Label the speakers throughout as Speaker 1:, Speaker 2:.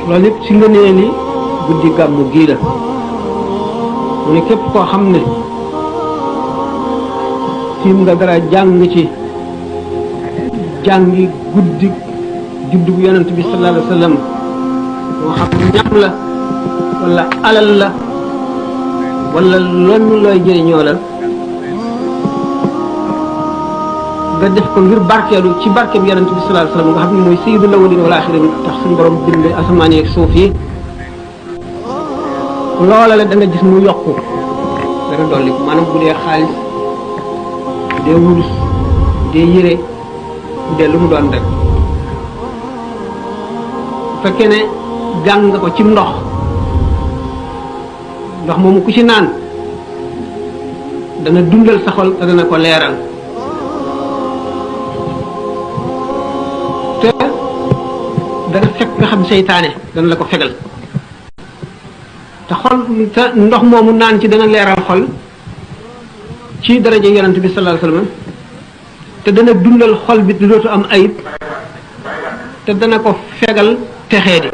Speaker 1: loolu lépp ci ngënee li guddi gàmmu gii la mu ne képp koo xam ne tiim nga dara jàng ci jàngi guddi juddu bu yonent bi sallallahu alayhi wa sallam moo xam ñam la wala alal la wala lenn looy jëriñoo la nga def ko ngir barkeelu ci barke bi yonent bi sallallahu alayhi wa sallam nga xam ne mooy sayyidul awwalin wal axirin tax suñu borom bind asamaan yi ak suuf yi loola la da nga gis mu yokku dana dolli maanaam bu dee xaalis bu dee wurus bu dee yére bu dee lu mu doon rek fekkee ne jàng nga ko ci ndox moomu ku ci naan dana dundal sa xol te dana ko leeral te dana fekk nga xam seytaane dana la ko fegal te xol te ndox moomu naan ci dana leeral xol ci daraja yonent bi sallallahu alayhi wasallam te dana dundal xol bi dootu am ayib te dana ko fegal texee di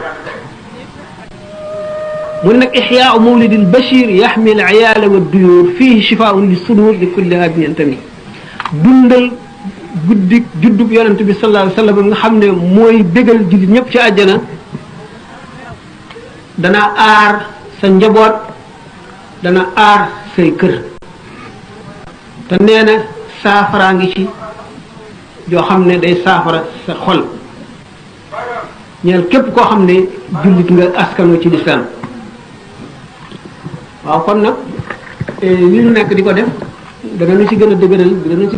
Speaker 1: mu ne nag ixyaau mawlidil bashir yaxmi al ayaala wa duyuur fihi shifaun li sudur li kulli haadin yantami dundal guddi juddub yonent bi sallallahu alayhi wasallam nga xam ne mooy bégal jullit ñëpp ci àjjana dana aar sa njaboot dana aar say kër te nee na saafaraa ngi ci joo xam ne day saafara sa xol ñeel képp koo xam ne jullit nga askanu ci lislaam waaw kon nag li ñu nekk di ko def dana nu ci gën a dëgëral dana ci